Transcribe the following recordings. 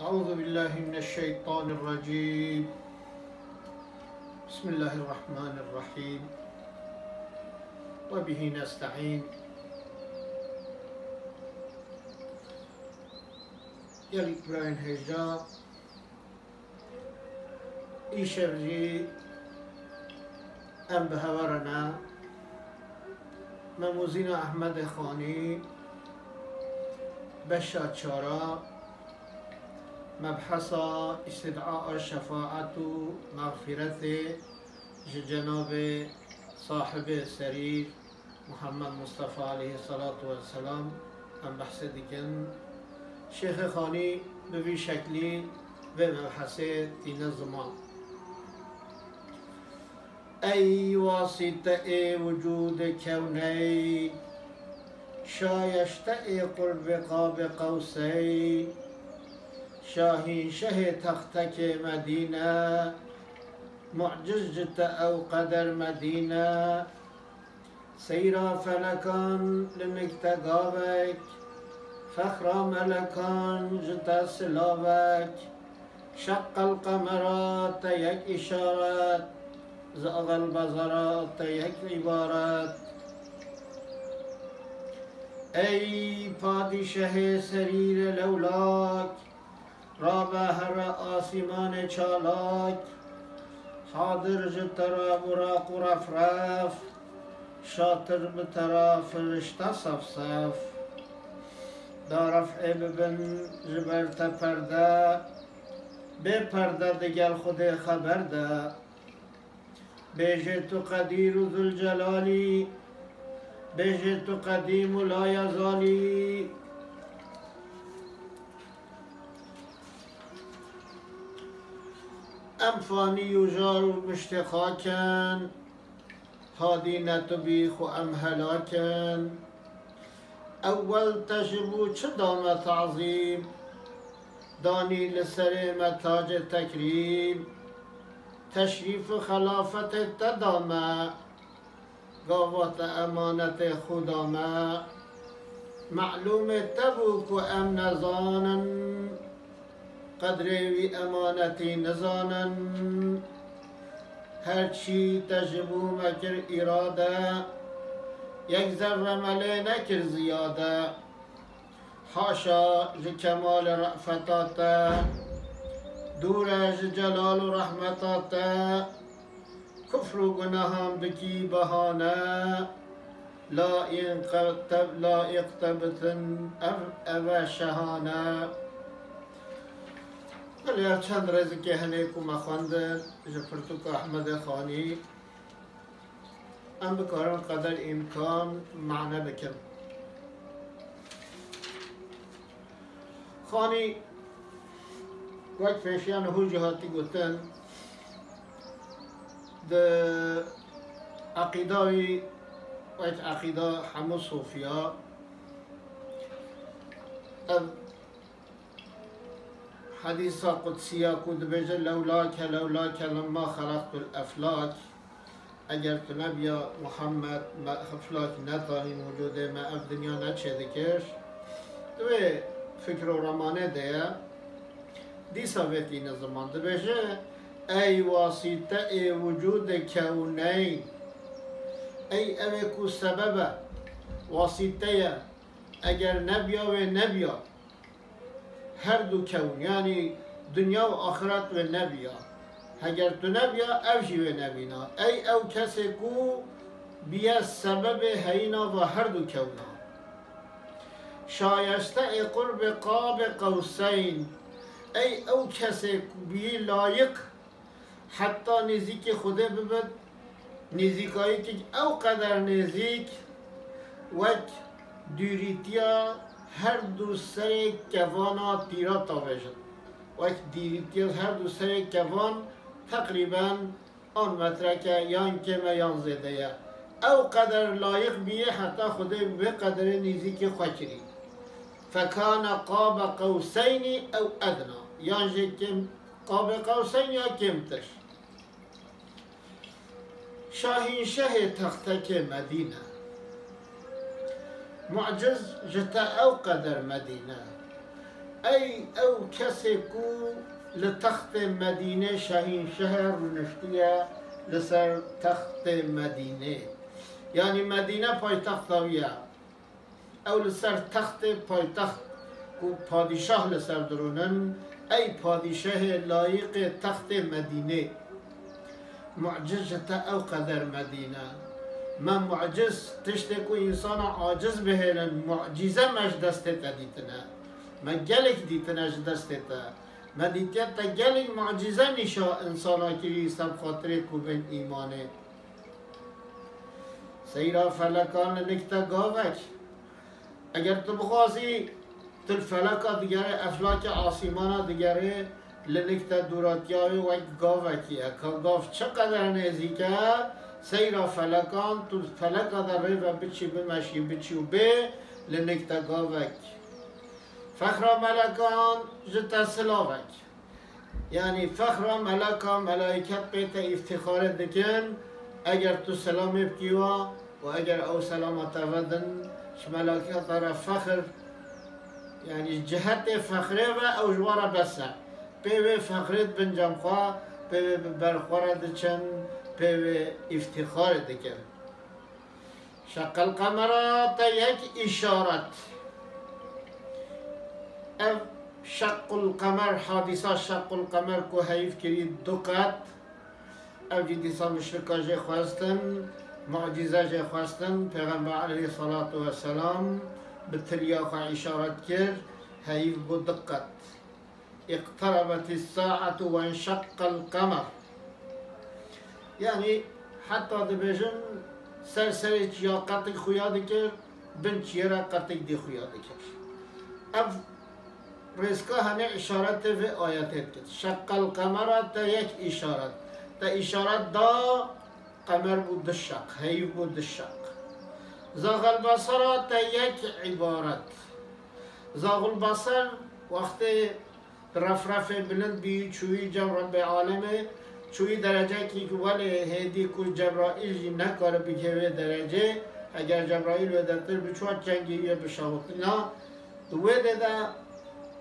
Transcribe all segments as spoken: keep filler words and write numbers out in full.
أعوذ بالله من الشيطان الرجيم. بسم الله الرحمن الرحيم. وبه نستعين. Gelek birayên hêja, îşev jî em bi hev re ne. Mem û Zîna Ehmedê Xanî, beşa çara, mebhesa îstîdaa şefaet û mexfîretê ji cenabê sahibê serîr Muhammed Mustafa aleyhisselatu vesselam em behsê dikin. Şêxê Xanî bi vî şeklî vê mebhesê tîne ziman. Ey wasîteê wicûdê kewney, şayeşteê qurbê qabê qewsey, şahînşehê textekê Medîne, muciz ji te ew qeder Medîne. Seyra felekan li nik te gavek, fexra melekan ji te silavek. Şeqqel qemera te yek îşaret, zagel bezera te yek îbaret. Ey padîşehê serîrê lewlak, rabe here asîmanê çalak, hadir ji te re buraq û refref, şatir bi te re firişte sefsef. Da ref'ê bibin ji ber te perde, bê perde digel Xwedê xeber de. Bêje tu Qedîr û Zilcelalî, bêje tu Qedîm û la yezalî. Em fanî û jar û miştê xak in, hadî ne tu bî xwe em helak in. Ewwel te ji bo çi da me tazîm, danî li serê me tacê tekrîm. Teşrîf û xelafetê te da me, gava te emanetê xwe da me. Melûmê te bû ku em nezanin, qedrê wî emanetî nizanin. Her çî te ji bo me kir îrade, yek zerre me lê nekir ziyade. Haşa ji kemalê re'feta te, dûr e ji celal û rehmeta te. Kufr û gunehan dikî behane, laiq te, laiq te bitin ev, ev e şehane. Belê ev çend rêzikê hene ku me xwendin ji pirtûka Ehmedê Xanî. Em bikarin qeder îmkan mane bikin. Xanî, wek pêşiya niho jî hatî gotin, di eqîda wî, wek eqîda hemû sofiya, ev Hedîsa qudsî ya ku dibêje, "Lewlake, lewlake lemma xelaqtul eflak." Eger tu nebiya Muhammed, me eflak netanîn, wicûdê me ev dinya neçêdikir. Di wê fikr û remanê de ye. Dîsa vê tîne ziman. Dibêje, "Ey wasîteê wicûdê kewneyn." Ey ew ê ku sebeb e, wasîte ye. Eger nebiya wê nebiya. Her du kewn, yanî dinya û axiret wê nebiya. Heger tu nebiya, ev jî wê nebîna. Ey ew kesê ku biye sebebê heyîna va her du kewna. Şayeste ê qurbê qabê qewseyn. Ey ew kesê ku biyî layiq Heta nêzîkî Xwedê bibit, nêzîkayîkek ew qeder nêzîk, wek dûrîtiya her du serê kevana tîra tavêjin. Wek dûrîtiya her du serê kevan teqrîben an metreke yan kêm e yan zêde ye. Ew qeder layiq bîye heta Xwedê wê qederê nêzîkî xwe kirî. Fekane qabe qewseynî ew edna. Yan jî kêm Qabê qewseyn ya kêmtir. Şahînşehê textekê Medîne. Muciz ji te ew qeder Medîne. Ey ew kesê ku li textê Medînê, şehînşehê rûniştiye li ser textê Medînê. Yanî Medîne paytexta wî ye. Ew li ser textê paytext ku padîşah li ser dirûnin, ey padîşahê layiqê textê Medînê. Muciz ji te ew qeder Medîne. Me muciz, tiştê ku însana aciz bihêlin, mucîze me ji destê te dîtine. Me gelek dîtine ji destê te. Me dîtiye te gelek mucîze nîşa însana kirî ser xatirê ku bên îmanê. Seyra felekan li nik te gavek. Eger tu bixwazî, tu li feleka digerê, eflakê asîmana digerê, li nik te dûratiya wê wek gavekî ye. Ka gav çi qeder nêzîk e, seyra felekan, tu feleka de rê ve biçî, bimeşî, biçî û bê, li nik te gavek. Fexra melekan ji te silavek. Yanî fexra meleka, melaiket pê te îftîxarê dikin, eger tu selamê bikî wa û eger ew selama te vedin, ji melaketa re fexir, yanî ji cihetê fexrê ve ew ji wa re bes e. Pê wê fexrê dibin cem xwe, pê wê bi ber xwe re diçin, pê wê îftîxarê dikin. Şeqqel qemera te yek îşaret. Ev şeqqul qemer, hadîsa şeqqul qemer ku heyv kirî du qet, ev jî dîsa muşrika jê xwestin, mucîze jê xwestin, Pêxember aleyhisselatu vesselam bi tiliya xwe îşaret kir, heyv bû du qet. اقتربت الساعة وانشق القمر. Yanî heta dibêjin ser serê çiya qetik xuya dikir, bin çiyê re qetik dî xuya dikir. Ev rêzka hene îşaretê vê ayetê dikir. Şeqqel qemera te yek îşaret. Te îşaret da, qemer bû du şeq, heyv bû du şeq. Zaxel besera te yek îbaret. Zaxul beser wextê refrefê bilind bî, çûyî cem Rebbê Alemê, çûyî derecekî ku welê hêdî ku Cebraîl jî nekare bike wê derecê, eger Cebraîl wê dertir bi çi wet cengê wî bişewitîna, di wê dê de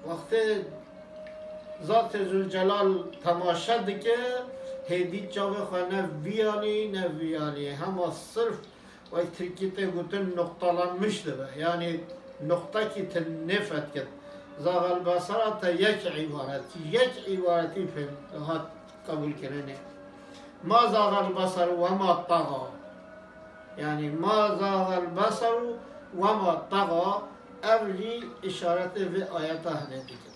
wextê Zatê Zülcelal temaşe dike, hêdî çavê xwe ne vî yanî, ne vî yanî, hema sirf Wek tirkî tê gotin noqtalanmiş dibe. Yanî noqtekî tu nêfetket. Zaxel besera te yek îbaret, yek îbaretî pê hat qebûlkirinê. Ma zaxel beseru ve ma taxa. Yanî ma zaxel beseru ve ma taxa. Ev jî îşaretê vê ayeta hene dike.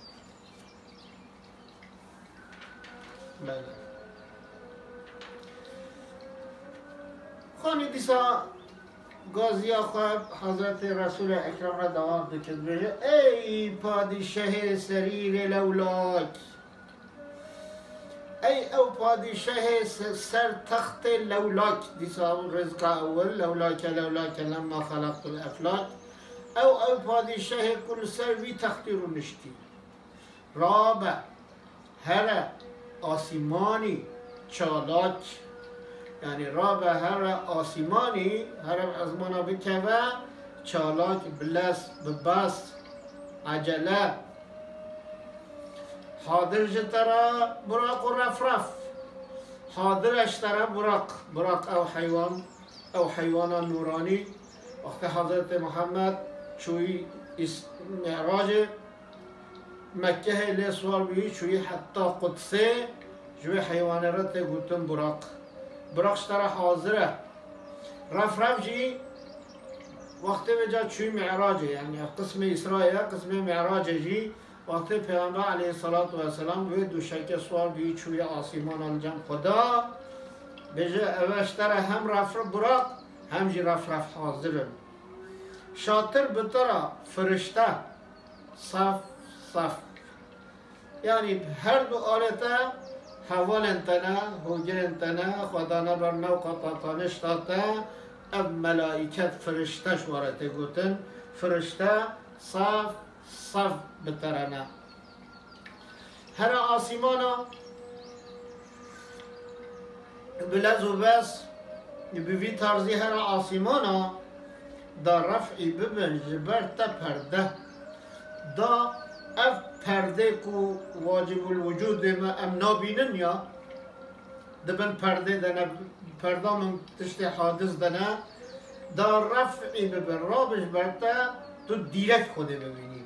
Bele. Xanî dîsa gaziya xwe Hezretê Resûlê Ekrem re dewam dike, dibêje, ey padîşehê serîrê lewlak! Ey ew padîşehê se-, ser textê lewlak, dîsa ew rêzka ewil, lewlake, lewlake, lemma xelaqtul eflak. Ew, ew padîşehê ku li ser vî textî rûniştî. Rabe, here asîmanî çalak. Yanî rabe here asîmanî, here ezmana bikeve, çalak, bilez, bibez, ecele. Hadir ji te re buraq û refref. Hadir e ji te re buraq. Buraq ew heywan, ew heywana nûranî. Wextê Hezretê Muhammed çûyî îs-, Mi'racê, Mekkehê lê siwar bûyî, çûyî heta Qudsê, ji wê heywanê re tê gotin buraq. Buraq ji te re hazir e. Refref jî wextê vêca çûyî Mi'racê, yanî qismê Îsrayê ye, qismê Mi'racê jî wextê Pêxember aleyhisselatu vesselam wê dûşekê siwar bûyî çûyî asîmana li cem Xweda, bêje ev e ji te re hem refref buraq, hem jî refref hazir in. Şatir bi te re firişte, saf, saf. Yanî her du alê te hevalên te ne, hogirên te ne, Xweda neber newqa te tanişta te, ev melaiket, firişte ji we re tê gotin, firişte saf, saf bi te re ne. Here asîmana bilez û bez, bi vî tarzî here asîmana da ref'î bibin ji ber te perde. Da Ev perdê ku wacibul wicûdê me em nabînin ya, di bin perdê de ne, perda min tiştê hadis de ne, da ref'î bibe, rabij ber te, tu dîrek Xwedê bibînî.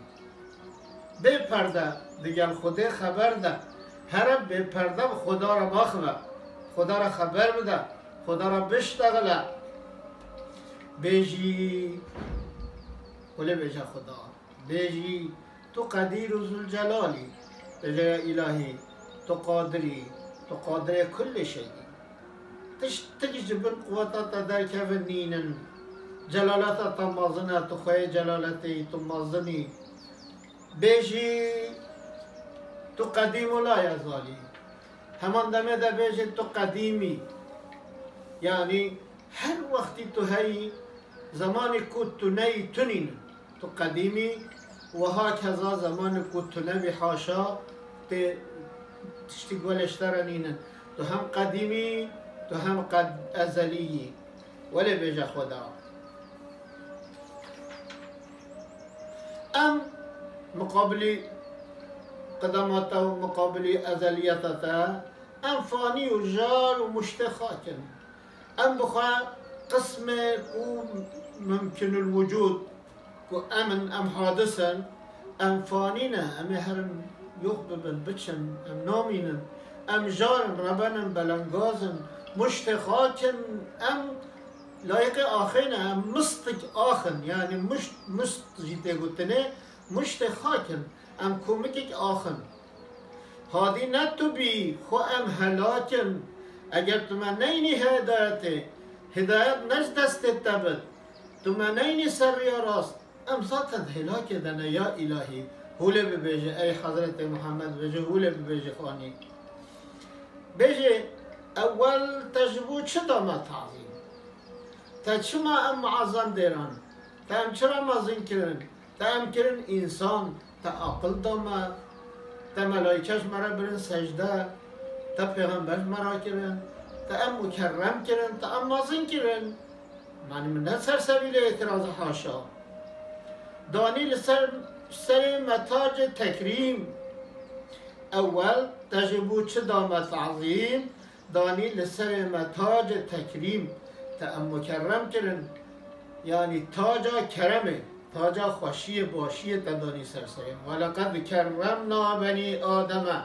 Bê perde digel Xwedê xeber de, here bê perde bi Xweda re baxive, Xweda re xeber bide, Xweda re biştexile. Bêjî, wele bêje Xweda. Bêjî, tu Qedîr û Zûlcelal î. Bêje, ya Îlahî, tu Qadir î, tu Qadirê kullê şey î. Tiştik ji bin quweta te derkevin nînin. Celaleta te mezin e, tu xweyê celaletê yî, tu mezin î. Bêjî, tu Qedîm û la yezal î. Heman demê de bêjî, tu Qedîm î. Yanî her wextî tu heyî, zemanê ku tu neyî, tu nînin. Tu Qedîm î, wiha keza zemanê ku tu nebî, haşa, tê tiştî guelê ji te re nînin. Tu hem Qedîm î, tu hem qed-, Ezelî yî. Welê bêje Xweda. Em miqabilî qidema te û miqabilî ezeliyeta te, em fanî û jar û muştê xak in. Em bi xwe qismê ku mumkinul wicûd, ku em in, em hadis in, em fanî ne, em ê herin yox bibin, biçin, em namînin, em jar in, reben in, belengaz in, muştê xak in, em layiqê axê ne, em mistik ax in, yanî muşt, must jî tê gotinê, muştê xak in, em komikek ax in. Hadî ne tu bî, xwe em helak in. Eger tu me neynî hidayetê, hidayet ne ji destê te bit, tu me neynî ser riya rast, em zaten helakê de ne ya îlahî. Hûlê bibêje, ey Hezretê Muhammed bêje, hûlê bibêje xanî. Bêje, ewel te ji bo çi da me tazîm? Te çima em muazzem dêran? Te em çira mezin kirin? Te em kirin însan, te aqil da me, te melaîke ji me re birin secde, te pêxember ji me re kirin, te em mukerrem kirin, te em mezin kirin. Yanî min ne ser sebîlê îtiraza, haşa. Danî li ser, serê me tacê tekrîm. Ewel te ji bo çi da me tazîm? Danî li serê me tacê tekrîm, te em mukerrem kirin. Yanî taca keremê, taca xweşiyê, başiyê te danî ser serê me. Weleqed kerremna benî Ademe.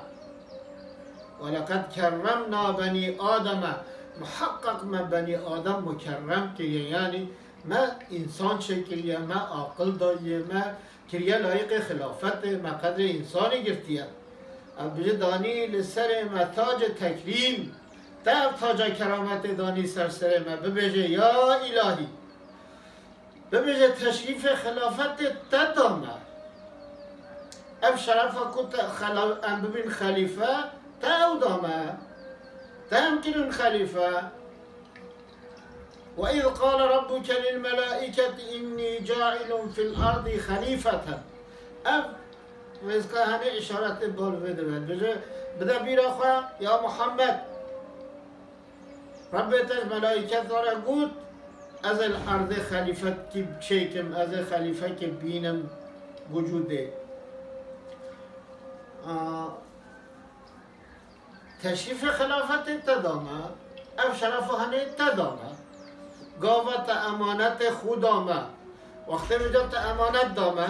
Weleqed kerremna benî Ademe. Muheqeq me benî Adem mukerrem kiriye. Yanî me însan çêkiriye, me aqil dayiye, me kiriye layiqê xilafetê, me qedrê însanî girtiye. Ev bêje danî li serê me tacê tekrîm, te ev taca kerametê danî ser serê me, bibêje, ya îlahî. Bibêje, teşrîfê xilafetê te da me. Ev şerefa ku te xela-, em bibîn xelîfe, te ew da me. Te em kirin xelîfe. وإذ قال ربك للملائكة إني جاعل في الأرض خليفة. Ev rêzka hene îşaretê bal vê dibe. Bêje, bide bîra xwe, ya Muhammed, Rebbê te ji melaîketa re got, ez ê li erdê xelîfekî çêkim, ez ê xelîfekî bînim wicûdê. Aa, Teşrîfê xilafetê te da me, ev şerefa henê te da me. Gava te emanetê xwe da me. Wextê vêca te emanet da me,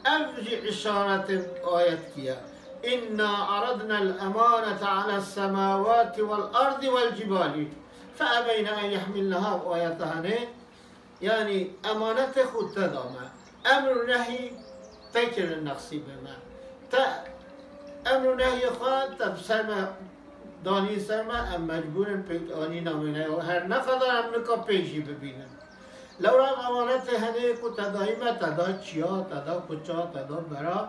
ev jî îşaretê ayetkî ye. إنا عرضنا الأمانة على السماوات والأرض والجبال فأبين أن يحملنها. Ev ayeta henê Yanî emanetê xwe te da me. Emr û nehyî te kirin nexsîbê me. Te emr û nehyê xwe te bi ser me danî ser me, em mecbûr in pêk anîna wê ne. Her ne qedar em nika pêk jî bibînin. Lewra ev emanetê henê ku te dayî me, te da çiya, te da kuça, te da bera.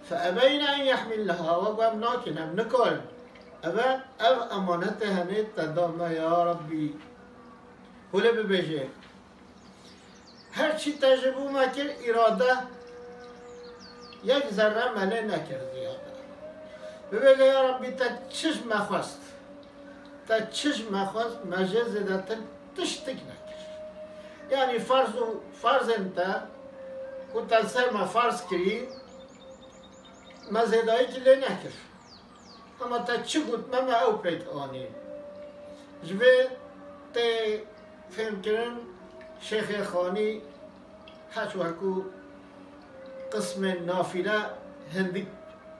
فأبين أن يحملنها, we got em nakin, em nikarin. Eve, ev emanetê henê te da me ya Rabbî. Hûlê bibêje. Her çi te ji bo me kir, îrade, yek zerre me lê nekir ziyade. Bibêje, ya Rabbî, te çi ji me xwest? Te çi ji me xwest, me jê zêdetir tiştik nekir. Yanî farz û farzên te ku te ser me farz kirî, Me zêdayîkî lê nekir. Hema te çi got me, me ew pêk anî. Ji vê tê fêhmkirin Şêxê Xanî heç wekû qismên nafîle hindik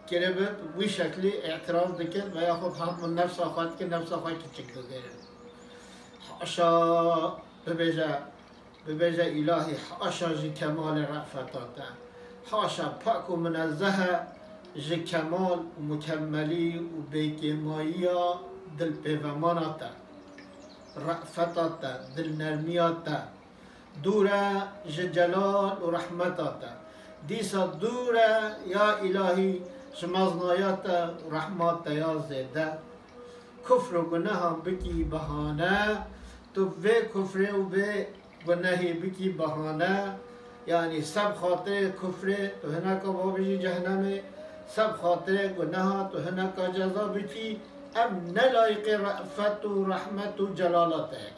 kiribit, wî şeklî îtiraz dikir ve yaxud hat min nefsa xwe dikir, nefsa xwe kiçik digir. Haşa bibêje, bibêje îlahî, haşa ji kemalê re'feta te. Haşa, pak û minezzeh e ji kemal û mukemmelî û bêkêmayiya dilpêvemana te, re'feta te, dilnermiya te. Dûr e ji celal û rehmeta te. Dîsa dûr e ya îlahî ji meznaya te û rehma te ya zêde. Kufr û gunehan bikî behane, tu vê kufrê û vê gunehê bikî behane, yanî seb xatirê kufrê tu hineka va bijî cehenemê, seb xatirê guneha tu hineka ceza bikî, ev ne layiqê re'fet û rehmet û celala te ye.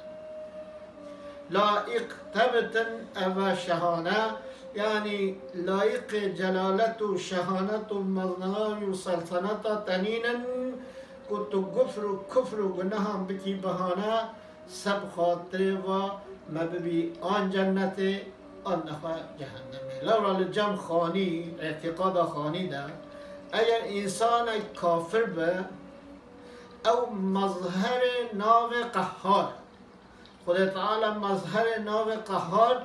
Layiq te bitin eve şehane, yanî layiqê celalet û şehanet û meznayî û selteneta te nînin ku tu gufr û kufr û gunehan bikî behane, seb xatirê va me bibî an cennetê, an nexwe cehennemê. Lewra li cem Xanî, îtîqada Xanî de, eger însanek kafir be, ew mezherê navê qehhar e. Xwedê Teala mezherê navê qehhar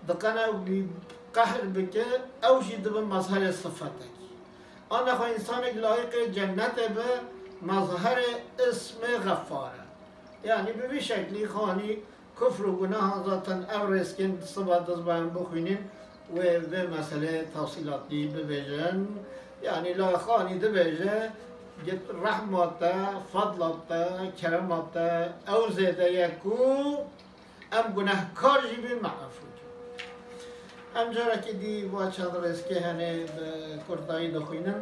diqene wî qehr bike, ew jî dibe mezherê sifetekî. An nexwe însanek layiqê cennetê be, mezherê ismê Xeffar e. Yanî bi vî şeklî Xanî kufr û gunehan zaten ev rêzkên siba diz ba em bixwînin, wê vê meselê tafsîlatî bibêjin. Yanî la Xanî dibêje, git rehma te, fadla te, kerema te ew zêde ye ku em gunehkar jî bin me efû ke. Em carekî dî va çend rêzkê hene bi kurtayî dixwînin.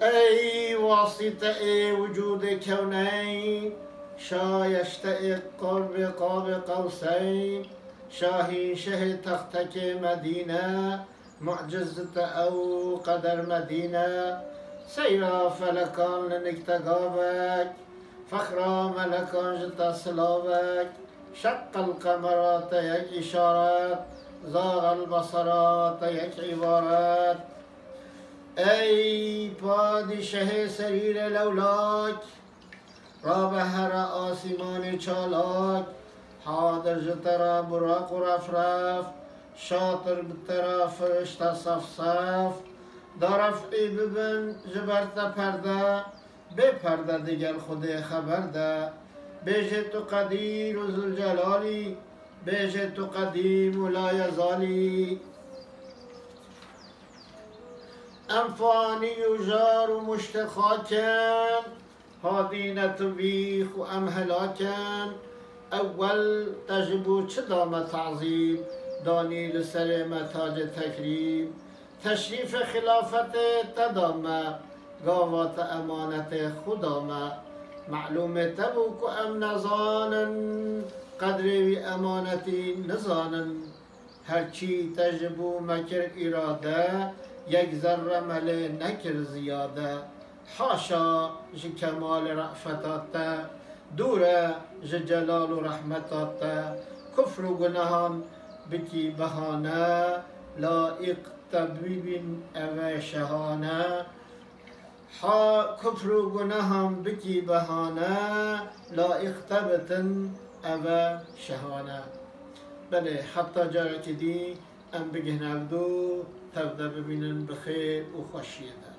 Ey wasîte ê wicûdê kewneyn, şayeşte ê qurbê qabê qewseyn, şahîn şehê textekê Medîne, muciz ji te ew qeder Medîne, seyra felekan li nik te gavek, fexra melekan ji te silavek, şeqqel qemera te yek îşaret, zaxel besera te yek îbaret. Ey padîşehê serîrê lewlak, rabe here asîmanê çalak, hadir ji te re buraq û refref, şatir bi te re firişte sefsef, da ref'î bibin ji ber te perde, bê perde digel Xwedê xeber de. Bêjê tu Qedîr û Zilcelalî, bêjê tu Qedîm û la yezalî. Em fanî û jar û muştê xak in, hadîne tu vîx û em helak in. Ewwel te ji bo çi da me tazîm, danî li serê me tacê tekrîm? Teşrîfê xilafetê te da me, gava te emanetê xwe da me. Melûmê te bû ku em nezanin, qedrê wî emanetî nizanin. Her çî te ji bo me kir îrade, yek zerre me lê nekir ziyade. Haşa ji kemalê re'feta te, dûr e ji celal û rehmeta te. Kufr û gunehan bikî behane, laîq te bibîn eve şehane. Ha kufr û gunehan bikî behane, laîq te bitin eve şehane. Belê, heta carekî dî em bigihine ev dû, tev de bibînin bi xêr û xweşiyê de.